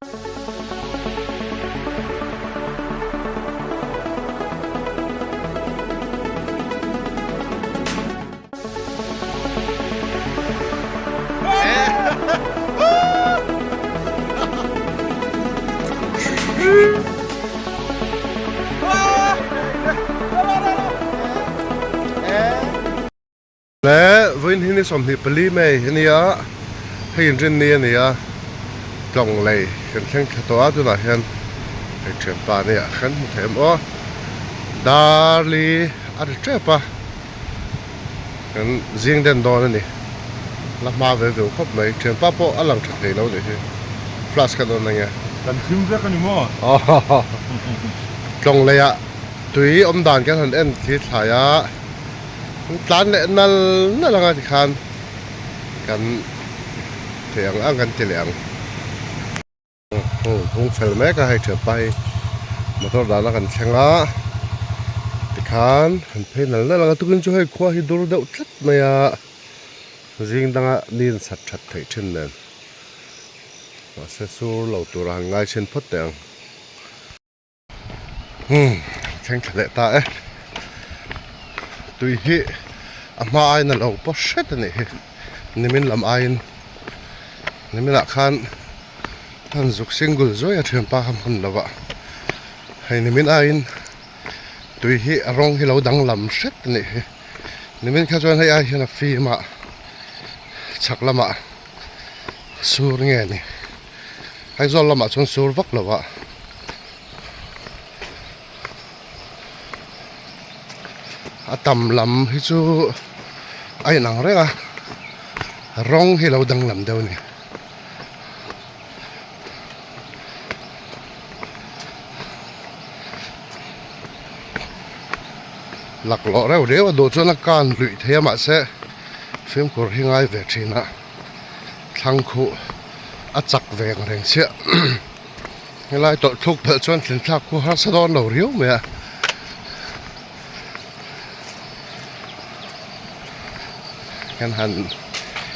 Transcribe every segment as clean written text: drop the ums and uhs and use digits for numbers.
Le vawiin hi ni 24 May a nia hei inrinni a ni a tlawng lei kan thleng thla tawh a tunah hian hei thianpa nia kan hmu thei em aw darli a ri tep a kan zing den dawn a ni la hma ve ve khawp mai thianpa pawh a lang tha thei lo nih hi flash kha dawn ang e. Kan thim vek a ni maw? Tlawng leiah tui awm dan kan han en thli thlai a. Tlan leh nal nal anga tikhan kan thei ang ang kan ti leh ang. Hung fel mek a hei thianpa hi motor dahna kan thleng a tikhan kan phei nal nal anga tukin chu hei khua hi dur deuh tlat mai a zing danga ni in sat that theih thin nen mahse sur lo tur a han ngai chhin phawt teh ang. Umm thleng thla leh ta e tui hi a hma aiin a lo paw hret a nih hi nimin lam aiin niminah khan han zuk single zuai a thianpa kha hman lo a hei nimin aiin tui hi a rawng hi lo danglam hret a nih hi nimin kha chuan hei ai hian a fim a chhak lamah sur nge ni. Aizawl lamah chuan sur vak lo a a tam lam hi chu a inang reng a rawng hi lo danglam deuh a ni. Laklawh reuh riau a duh chuan a kan luih thei a mahse fimkhur hi ngai ve thin a. Thlang khuh a chak ve ang reng chiah helai tawlh thluk phelh chuan thlen thlak khu harsa dawn lo riau mai a kan han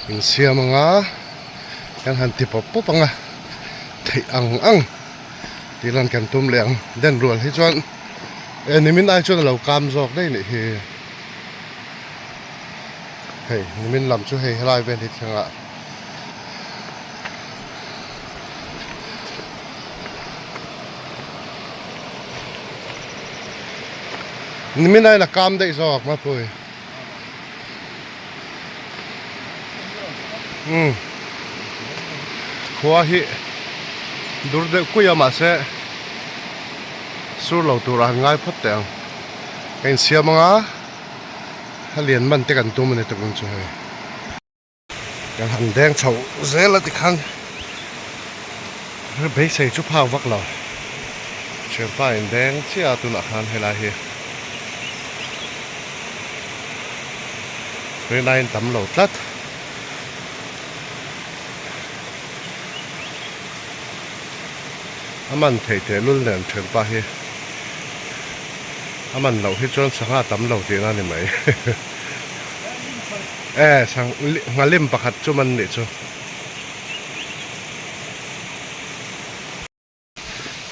insiam ang a kan han ti pawp pawp ang a theih ang ang tih lan kan tum leh ang den rual hi chuan e nimin ai chuan a lo kam zawk daih a nih hi. Hei nimin lam chu hei helai vel hi thleng ah nimin ain a kam daih zawk mapui umm khua hi dur deuh kui a mahse sur lo tur ah han ngai phawt teh ang ka insiam ang a. A lian man te kan tum a ni tawk ang chu hei. Kan han deng chho zel a tikhan beisei chu phak vak lo. Thianpa in deng chiah a tunah khan helai hi rinaiin tam lo tlat. A man theih tehlul nen thianpa hi. A man loh hi chuan sangha tam lo tihna a ni mai. E nghalim pakhat chu man nih chu.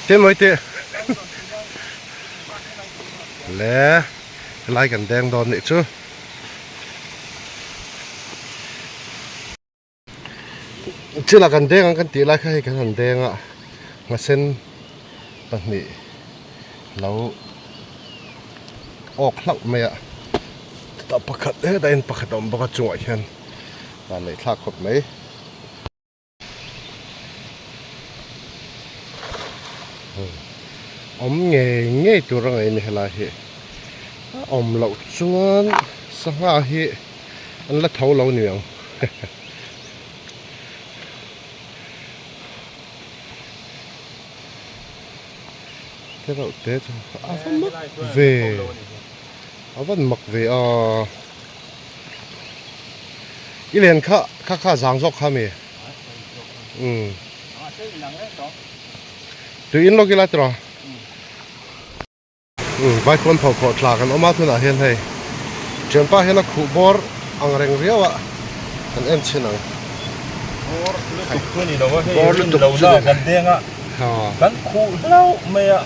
Te mawi teh. Le helai kan deng dawn nih chu. Thil ah kan deng ang kan tih lai kha hei kan han deng a nghasen pahnih lo awk hlauh mai a chutah pakhat hetah hian pakhat a awm bawk a chungah hian van neih thlak khawp mai. Awm ngei ngei tur a ngaih a ni helai hi a awm loh chuan sangha hi an la tho lo ni ang te reuh te chu a va mak ve a van mak ve a i len kha kha kha zang zawk kha mi umm tui in lawk ila tiraw. Vai pawn pho khawh tla kan awm a tunah hian hei thianpa hian a khuh bawr ang reng riau a kan en chhin ang. Bawr lutuk chu ni lo a, hei rin lo na kan deng a, kan khuh hlauh mai a,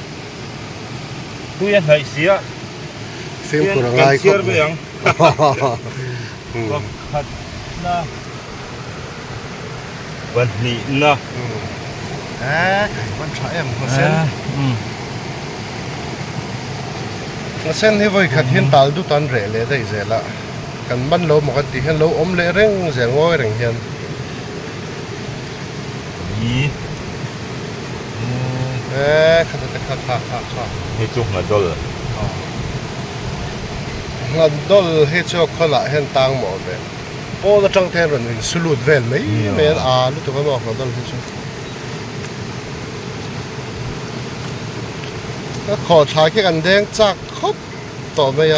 tui a hnaih si a, fimkhur a ngai khawp mai ang. Pakhat na pahnih na. E kai van tha em nghasen. Nghasen hi vawi khat hian tal dut an reh leh daih zel a. Kan man lo maw kan tih hian lo awm leh reng zel ngawi reng hian. E khata te kha kha kha kha. Hei chu nghadawl. Nghadawl hi chu khawnah hian tang mawh ve. Pawn atang te hian rawn in su lut vel mai mai a a lutuk a maw nghadawl hi chu. Ka khawhthlai khi kan deng chak khawp tawh mai a.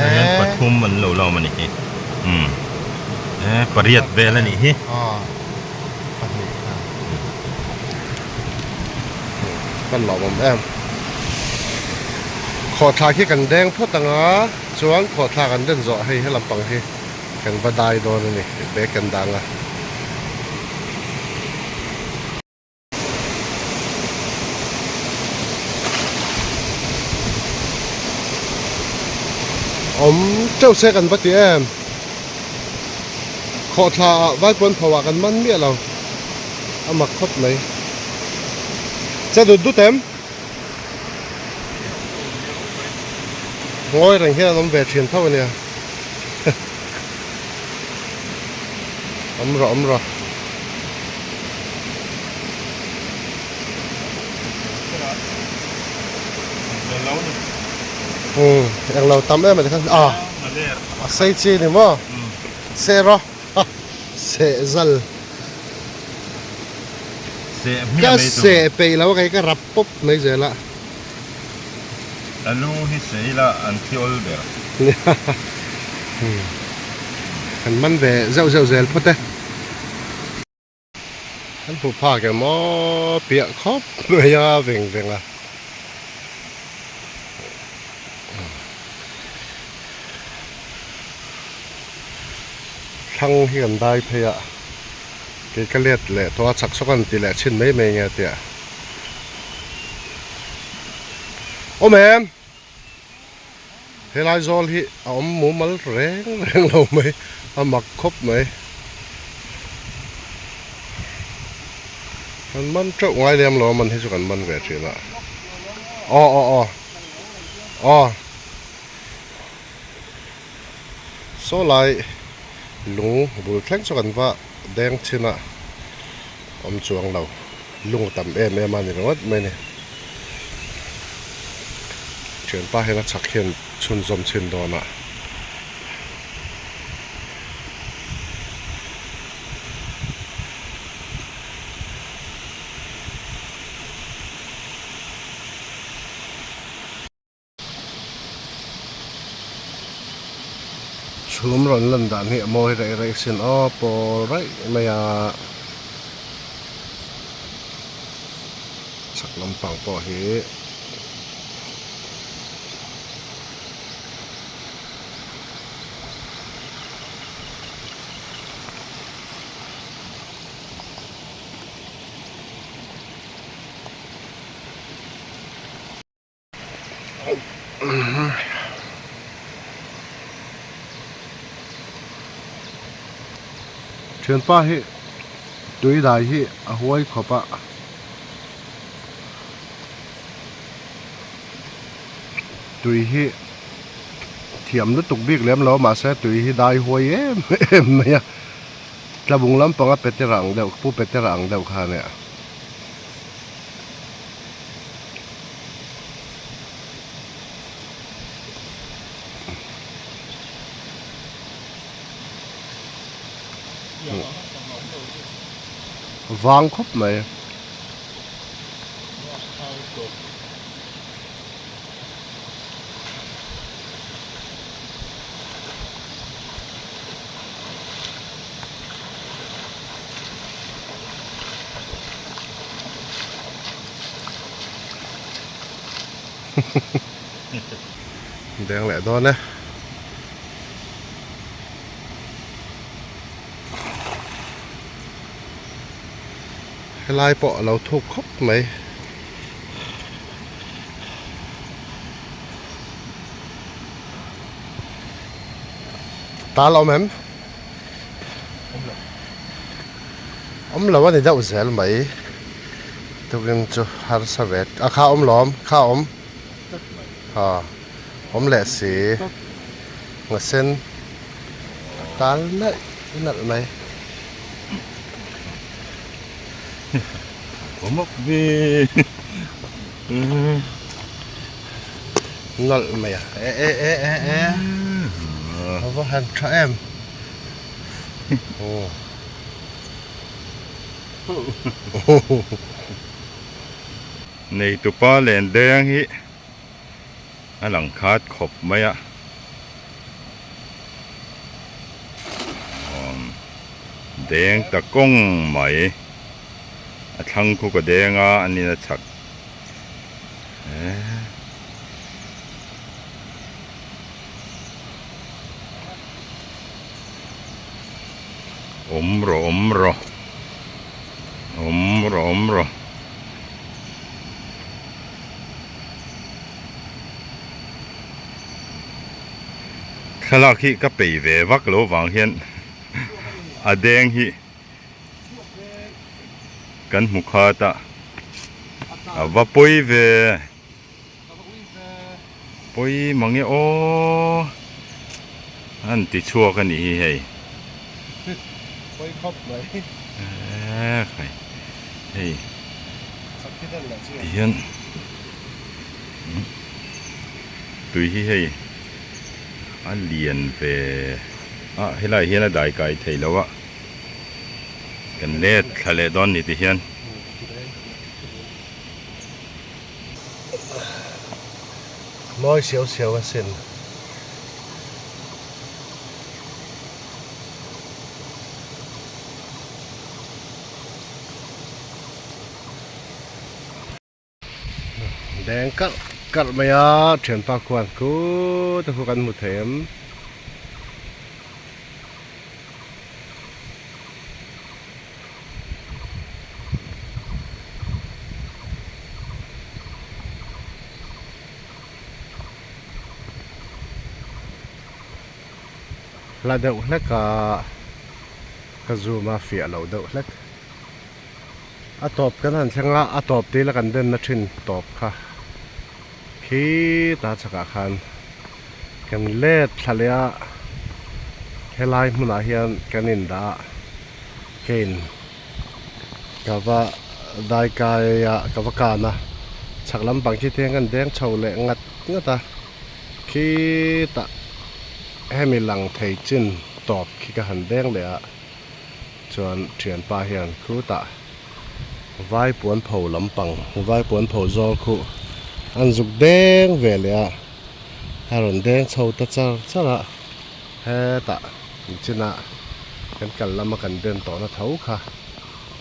Hian pathum an lo lawm a nih hi umm e pariat vel a nih hi kan lawm awm em khawhthla khi kan deng phawt ang a chuan khawhthla kan den zawh hei helam pang hi kan va dai dawn a ni bag kan dang a. Awm teuh se kan va ti em khawhthla ah vaipuan pho ah kan man miah lo a mak khawp mai che dut dut em ngawi reng hian an awm ve thin tho ania awm rawh awm rawh. Umm englo tam em a tikhan a a sei chi ni maw seh rawh seh zal ka seh peih lo a kei ka rap pawp mai zel a. A lu hi sei la an thi awl ber. Kan man ve zeuh zeuh zel phawt e. Kan hmuh phak em aw piah khawp mai a veng veng a. Thlang hi kan dai phei a kei ka let leh tawh a chak sawk an ti leh chhin mai mai nge tia. Awm em? Helai zawl hi a awm mumal reng reng lo mai a mak khawp mai. Kan man teuh ngai lem lo a man hi chu kan man ve thin a. Aw aw aw aw saw lai lung bul thleng chu kan va deng thin a awm chuang lo. Lung a tam em em a ni ringawt mai a ni. Thianpa hian a chhak hian chhunzawm chhin dawn a. Chhum rawn lan dan hi a mawi raih raih sin aw pawl raih mai a chhak lampang pawh hi Thianpa hi tui dai hi a huai khawp a. Tui hi thiam lutuk bik lem lo mahse tui hi dai huai em em mai a. Tlabung lampanga petera ang deuh pu petera ang deuh kha ania. Vang khawp mai. Deng leh dawn e. Helai pawh a lo thuk khawp mai. Tal awm em? Awm lo a ni deuh zel mai. Tukin chu harsa ve a kha awm lo awm kha awm ha awm leh si nghasen a tal nalh nalh mai. Nalh mai a e e e e e a va han tha em aw. Neitupa len deng hi a lang khat khawp mai a deng ta kawng mai a thlang khu ka deng a a nin a chhak Awm rawh awm rawh awm rawh awm rawh. Thlalak hi ka pei ve vak lo vang hian a deng hi kan hmu khat a a va pawi ve. Pawi mange aw an ti chhuak a nih hi hei. Pawi khawp mai. Eee khai hei ti hian tui hi hei a lian ve a helai hian a dai kai thei lo a kan let thla leh dawn ni ti hian. Mawi siau siau a sin. Deng karh karh mai a thianpa khuan khut a khu kan hmu thei em. Hla deuh hlek a ka zoom a fiah loh deuh hlek a tawp kan han thleng a a tawp tih ila kan denna thin tawp kha khitah chhakah khan kan let thla leh a helai hmunah hian kan indah a kein ka va dai kai a ka va kan a chhak lampang khi te hian kan deng chho leh ngat ngat a khitah hemi lang thei chin tawp khi ka han deng leh a chuan thianpa hian khutah vai puan pho lampang vai puan pho zawl khu an zuk deng ve leh a a rawn deng chho ta char char a hetah nichinah kan kal lama kan den tawhna tho kha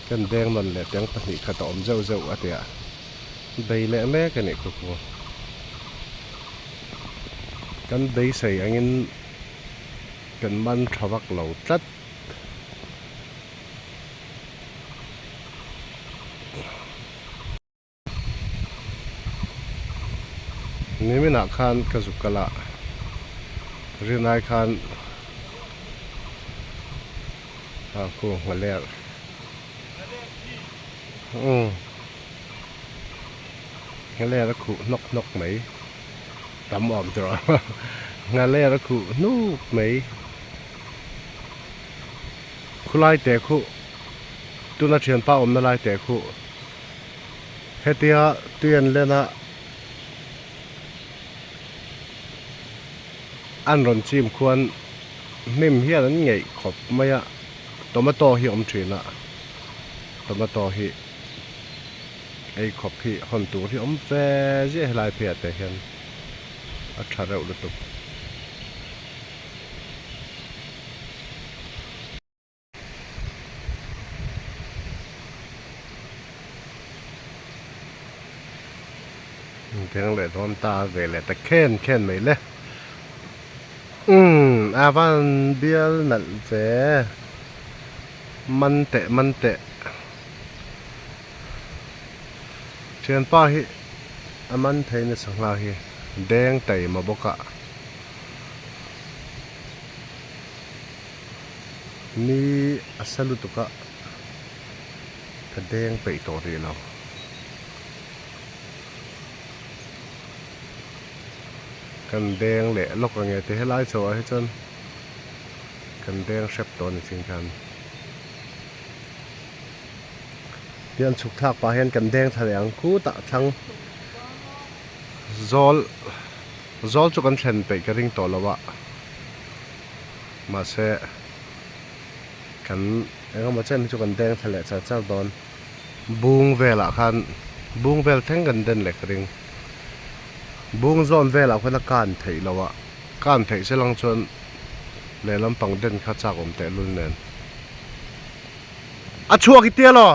kan deng nawn leh teng pahnih khat a awm zeuh zeuh a tia bei leh mek a nih khu khu kan beisei angin kan man tha vak lo tlat. Niminah khan ka zuk kal a, rinai khan a khu nghaler umm nghaler a khuh hnawk hnawk mai tam awm tawh a nghaler a khuh hnuk mai. Khulai teh khuh tuna thianpa awmna lai teh khuh hetia tui an len a an rawn chim khuan hnim hian an ngeih khawp mai a tomato hi a awm thin a tomato hi ei khawp hi hawn tur hi a awm ve ziah helai phei ah te hian a tha reuh lutuk. Deng leh dawn ta ve leh ta khen khen mai le. A van bial nalh ve man teh man teh thianpa hi a man thei nasa nghal hi deng taima bawk a. Ni a sa lutuk a ka deng peih tawh rih lo. Kan deng leh lawk ang e ti helai chho ah hi chuan kan deng hrep tawh a ni chin khan. Tian chhuk thlak pah hian kan deng thla leh ang khutah thlang zawl zawl chu kan thlen peih ka ring tawh lo a mahse kan engemaw chen hi chu kan deng thla leh char char dawn. Bung velah khan bung vel thleng kan den leh ka ring. Bung zawn velah khan a kan theih loh a, kan theih se lang chuan lehlam pang den kha chak awm tehlul nen. A chhuak i tia law?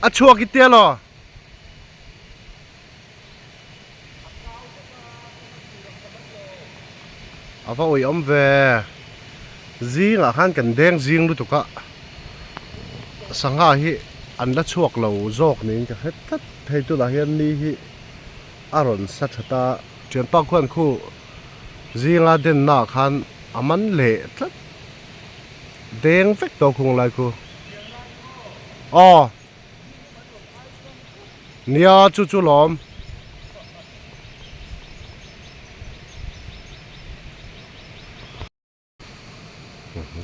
A chhuak i tia law? A va awih awm ve. Zingah khan kan deng zing lutuk a, sangha hi an la chhuak lo zawk niin ka hre tlat. Hei tunah hian ni hi a rawn sa tha ta. Thianpa khuan khu zinga denna ah khan a man leh tlat. Deng vek tawh khung lai khu. Aw. Nia chu chu lawm.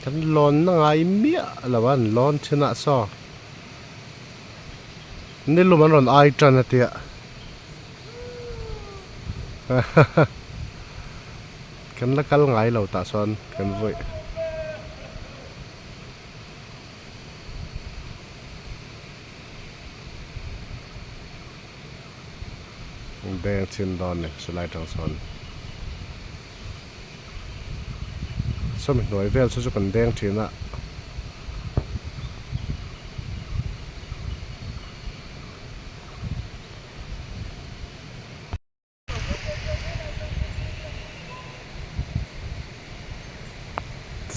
Kan lawn na ngai miah lo a an lawn thin ah saw nilum an rawn ai tan a tia kan la kal ngai lo tah sawn kan vawi. Beng chhin dawn ni silai tang sawn sawmi hnuai vel chu chu kan deng thin a.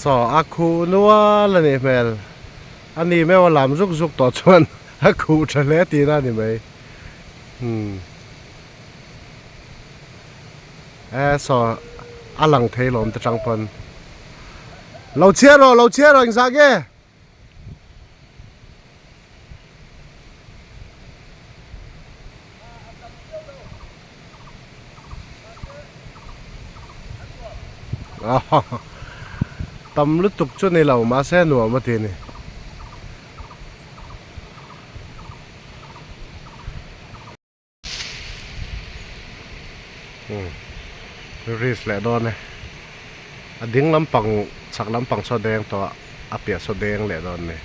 Saw a khuh nual a nih hmel a ni meuh a lam zuk zuk tawh chuan a khuh tha hle tihna a ni mai umm e saw a lang thei lawm te tang pawn lo chhiar rawh lo chhiar rawh engzah nge. Tam lutuk chu ni lo mahse nuam a ti a ni. Risk leh dawn e a ding lampang chhak lampang saw deng tawh a a piah saw deng leh dawn a ni.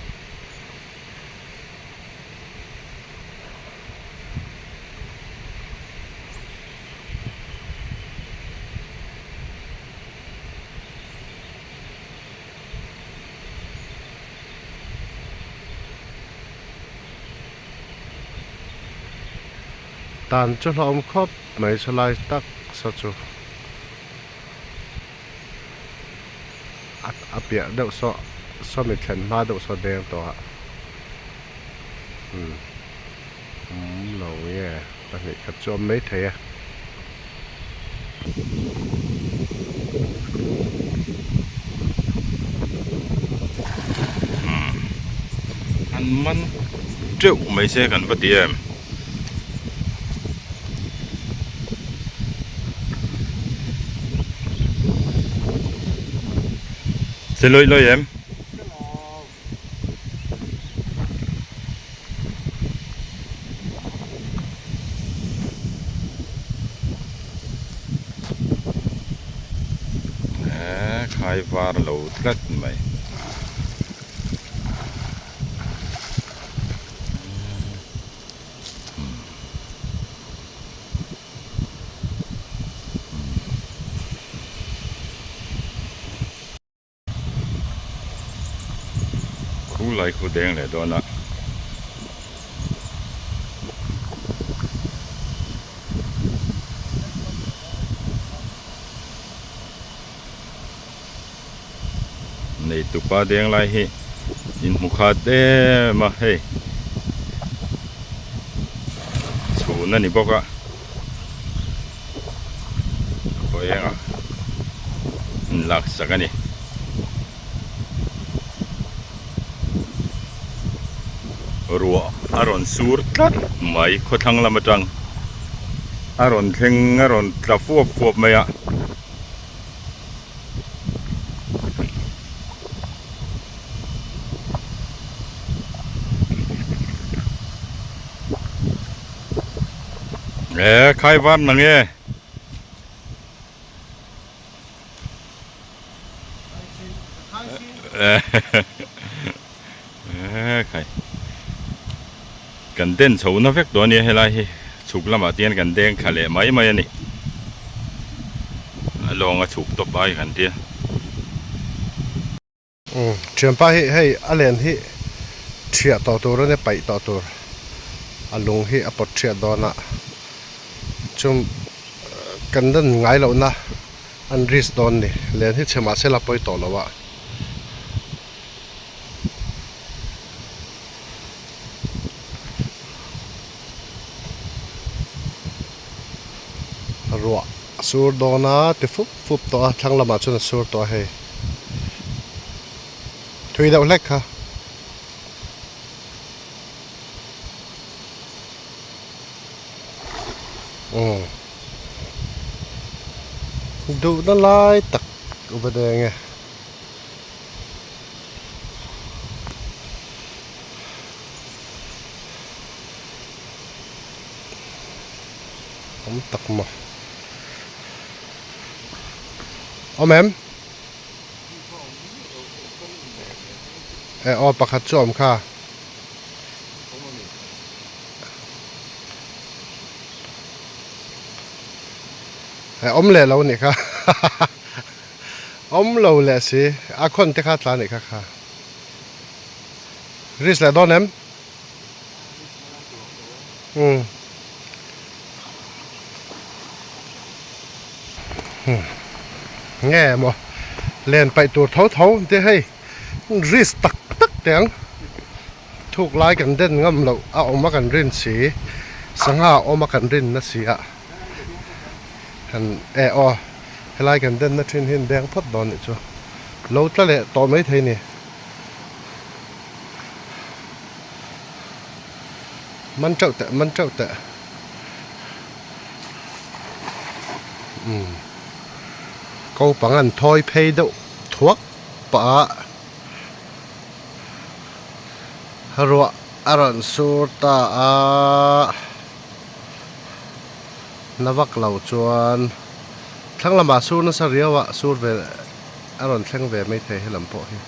Tan chu hlauhawm khawp mai chulai tak saw chu a piah deuh saw sawmi thlen hma deuh saw deng tawh a umm awm lo nge pahnih khat chu a awm maithei a. An man teuh mai se kan va ti em. Che lawih lawih em? Khai var lo tlat mai. Khu lai khu deng leh dawn a. Neitupa deng lai hi inhmu khat em a hei chhun a ni bawk a khaw engah an lak sak a ni. Ruah a rawn sur tlat mai khawthlang lam atang a rawn thleng a rawn tla fuap fuap mai a. E khai var na nge e khai kan den chho na vek tawh a nia helai hi chhuk lamah te hian kan deng thla leh mai mai a ni a lawng a chhuk tawp ai kan tia. Umm thianpa hi hei a len hi thiah tawh tur a nia paih tawh tur a lung hi a pawt thiah dawn a chum kan den ngai loh na an risk dawn a ni len hi chhe mahse la pawi tawh lo a. Ruah a sur dawn a ti fup fup tawh a thlang lamah chuan a sur tawh a hei thui deuh hlek kha. Umm duhna lai tak va deng e. Awm tak maw? Awm em? E aw pakhat chu awm kha. E awm leh lo nih kha. Awm lo leh si. A khawn te kha tla nih kha kha. Risk leh dawn em? Umm. Nge maw len paih tur tho tho te hei risk tak tak teh ang thuk lai kan den ngam loh a awm a kan rin si sangha awm a kan rin na si a han e aw helai kan den na thin hi an beng phawt dawn nih chu lo tla leh tawh maithei ni. Man teuh teh man teuh teh umm ko pang an thawi phei deuh thuak pah a ruah a rawn sur ta a na vak lo chuan thlang lamah sur nasa riau a sur ve a rawn thleng ve maithei helam pawh hi.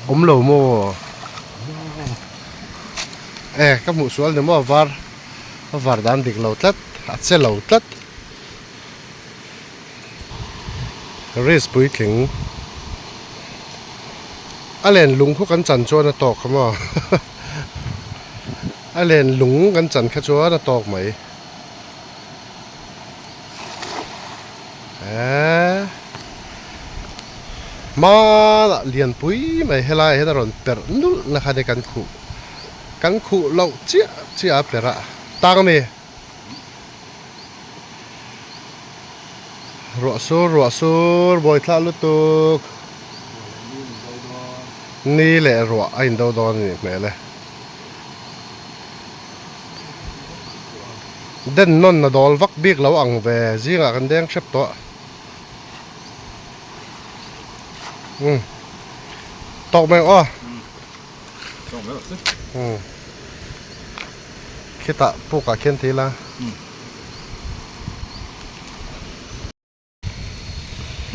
Awm lo maw? E ka hmuh sual ni maw a var a var dan dik lo tlat a che lo tlat risk puitling a len lung khu kan chan chuan a tawk kha maw a len lung kan chan kha chuan a tawk mai. Eee hmanah lianpui mai helaiah hian a rawn perh nulh na kha ni kan khuh kan khuh loh chiah chiah a perh a tang a mi ruah sur ruah sur bawithlah lutuk ni leh ruah a indo dawn a nih hmel e. Den nawn a dawl vak bik lo ang ve zingah kan deng hrep tawh umm tawk mai aw umm khitah pukah khian thei ila.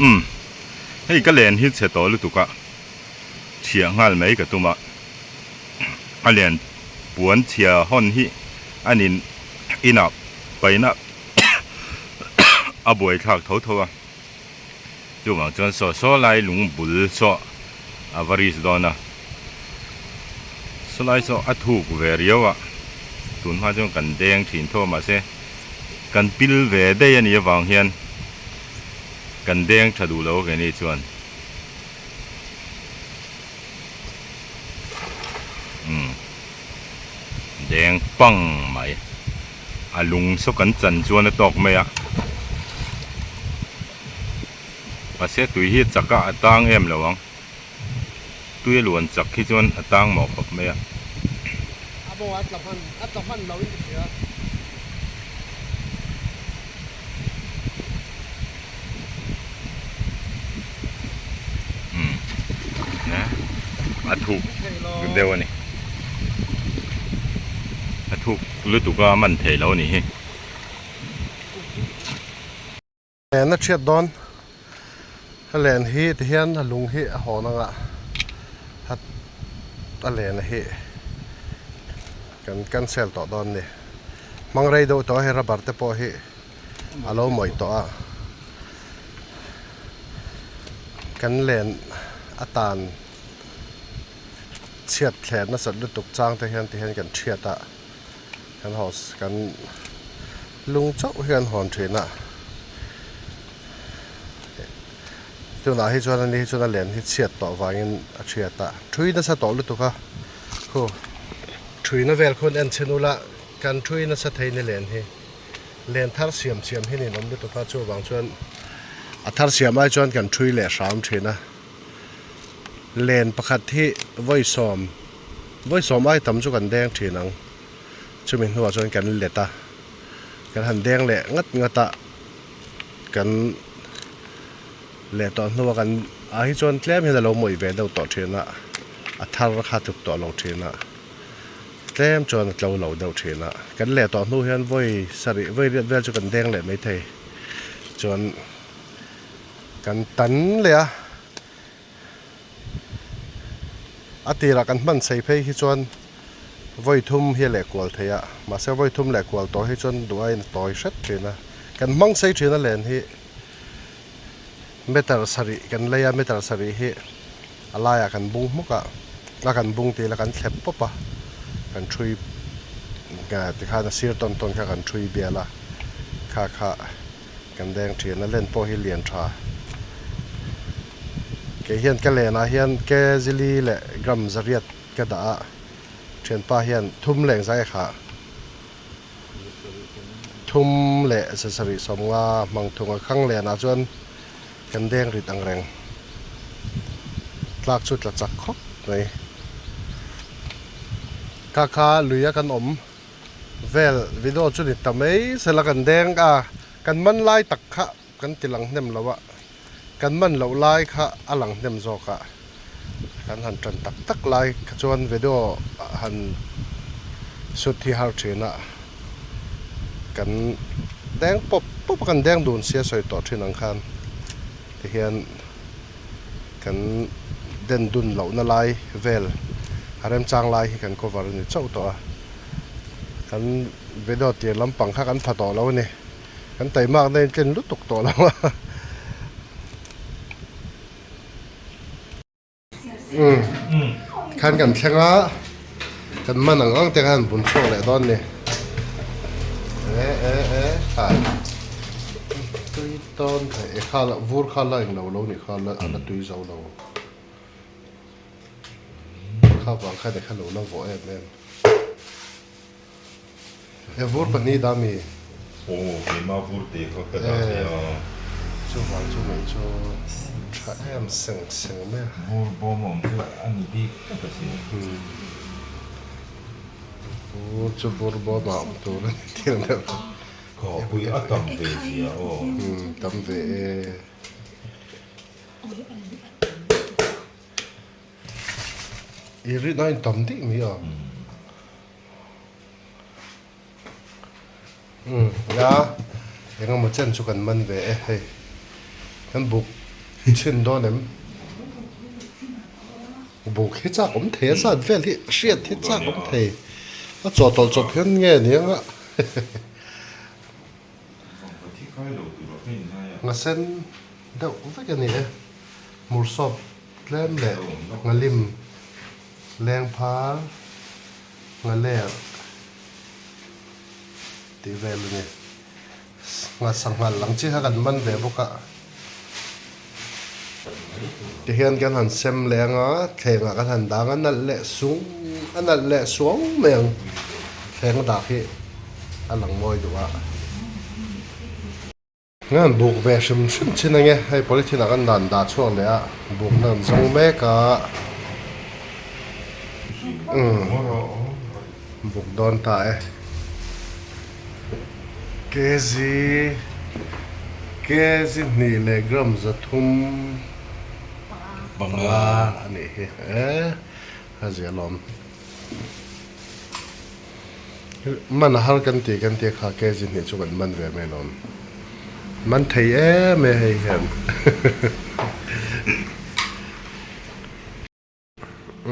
Umm hei ka len hi chhe tawh lutuk a chhiah nghal mai ka tum a a len puan chhia hawn hi a nin inah paina a buai thlak tho tho a chuvang chuan saw saw lai lung bul saw a va risk dawn a saw lai saw a thuk ve riau a tun hma chuan kan deng thin tho a mahse. Kan pil ve daih a nih avang hian kan deng tha duh lo a keini chuan. Umm deng pang mai. A lung saw kan chan chuan a tawk mai a. Mahse tui hi chak a a tang em lo ang. Tui a luan chak hi chuan a tang mawh khawp mai a. A maw a tla hman a tla hman lo in ka hria. Umm a thuk deuh a ni. A thuk lutuk a man theih lo a nih hi. Len a chhiat dawn a len hi ti hian a lung hi a hawn anga a len hi kan cancel tawh dawn a ni hmang rei deuh tawh a hei rubber te pawh hi a lo mawih tawh a kan len atan chhiat thler nasat lutuk chang te hian ti hian kan chhiat a. Kan house kan lung chauh hi an hawn thin a, tunah hi chuan ani hi chuan a len hi chhiat tawh vangin a chhiat a, thui nasa tawh lutuk a, khu thuina vel khawn en chhin ula kan thui nasa thei ni len hi, len thar siam siam hi nin awm lutuk a chuvang chuan a thar siam ai chuan kan thui leh hram thin a, len pakhat hi vawi sawm. Vawi sawm ai tam chu kan deng thin ang. Chumi hnuah chuan kan let a, kan han deng leh ngat ngat a, kan leh tawh hnuah kan ah hi chuan tlem hian a lo mawih ve deuh tawh thin a, a thar kha tluk tawh lo thin a, tlem chuan a tlo lo deuh thin a. Kan leh tawh hnu hian vawi sarih vawi riat vel chu kan deng leh maithei chuan kan tan leh a. A tirah kan hman sei phei hi chuan vawi thum hi a leh kual thei a, mahse vawi thum leh kual tawh hi chuan duh aiin a tawi hret thin a. Kan hmang sei thin a len hi meter sarih kan lei a, meter sarih hi a laiah kan bung hmuk a, a kan bung tih ila kan thlep pawp a, kan thui tikhan a sir tawn tawn kha kan thui bial a, kha kha. Kan deng thin a len pawh hi lian tha. Kei hian ka lenah hian ke zili leh gram zariat ka dah a, thianpa hian thum leng zai a khah. Thum leh zasarih sawmnga hmang thung a khang lenah chuan kan deng rit ang reng. Tlak chu tla chak khawp mai. Kha kha luia kan awm. Vel video chu ni ta mai sela kan deng a, kan man lai tak kha kan ti lang hnem lo a, kan man loh lai kha a lang hnem zawk a, kan han tan tak tak lai kha chuan video han shoot hi har thin a, kan deng pawp pawp a kan deng dun sia sawi tawh thin ang khan tihian. Kan den dun lohna lai vel a remchang lai hi kan cover a ni chauh tawh a, kan video tir lampang kha kan pha tawh lo a ni, kan taimakna in tlin lutuk tawh lo a. Umm khan kan thleng a, kan man ang ang te khan bun chhuak leh dawn a ni. E e e khai tui tawn thei e kha la vur kha la englo lo ni kha la a la tui zo lo kha vang khan e kha lo la vawh em em. E vur pahnih dah mi? Aw keimah vur te kha ka dah thei a. Chuvang chu mai chu tha em seng seng mai a. Vur bawm a awm chu a ni bik tlat a sin. Vur chu vur bawm a awm tur a ni thil deuh chu. Khawpui a tam ve zia aw. Tam ve e. I rin a intam dih mai a. Umm nia eng emaw chen chu kan man ve e hei kan buk chhin dawn em buk hi chak awm thei a zat vel hi hriat hi chak awm thei a chawhtawlh chawp hian nge nia nghasen deuh vek a ni e hmursawp tlem leh nghalim lengphar. Nghaler tih vel a ni. Nghasanghal ang chi kha kan man ve bawk a. Tihian kan han sem leh anga thlengah kan han dang a nalh leh sung a nalh leh suau mai ang thleng dak hi a lang mawi duh a. Ngan buk ve hrim hrim thin ange hei polythene ah kan dan dah chhuak leh a bukna an zawng mek a umm buk dawn ta e. Kg kg hnih leh gram 300 panga a nih hi e a zia lawm man a har kan tih kan tia kha kg hnih chu kan man ve mai lawm man thei em e hei hian.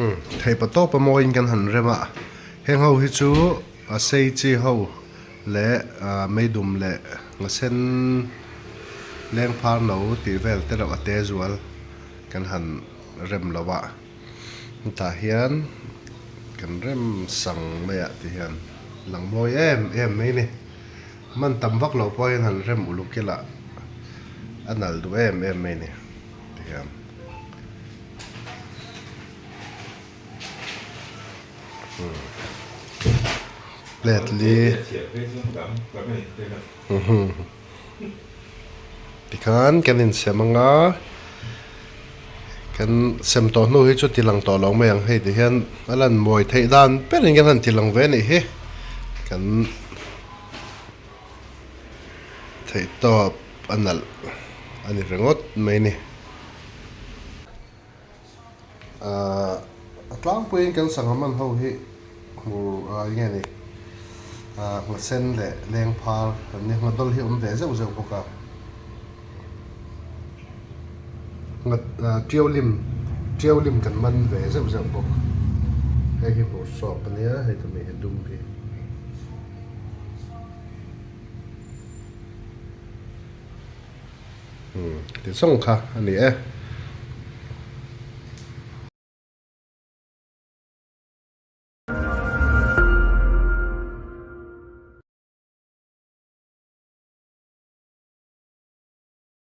Umm theih pa tawp a mawiin kan han rem a heng ho hi chu a sei chi ho leh ah meidum leh ngasen leng phar no tih vel te reuh a te zual kan han rem lo a hetah hian kan rem sang mai ah ti hian lang mawi em em mai a ni man tam vak loh pawh hian han rem uluk ila a nalh duh em em mai a ni ti hian. Plate li tikhan kan insem anga kan sem tawh hnu hi chu ti lang tawh lo mai ang hei ti hian a lan mawi theih dan berin kan han ti lang ve a nih hi kan theih tawp a nalh a ni ringawt mai a ni. Ahh a tlangpuiin kan sangha man ho hi hmur ah eng nge ni ahh nghasen leh lengphar an nia nghadawl hi a awm ve zeuh zeuh bawk a nghat ah tiau lim tiau lim kan man ve zeuh zeuh bawk hei hi hmur sawp a nia hei tumi hi dum hi. Umm ti zawng kha a ni e.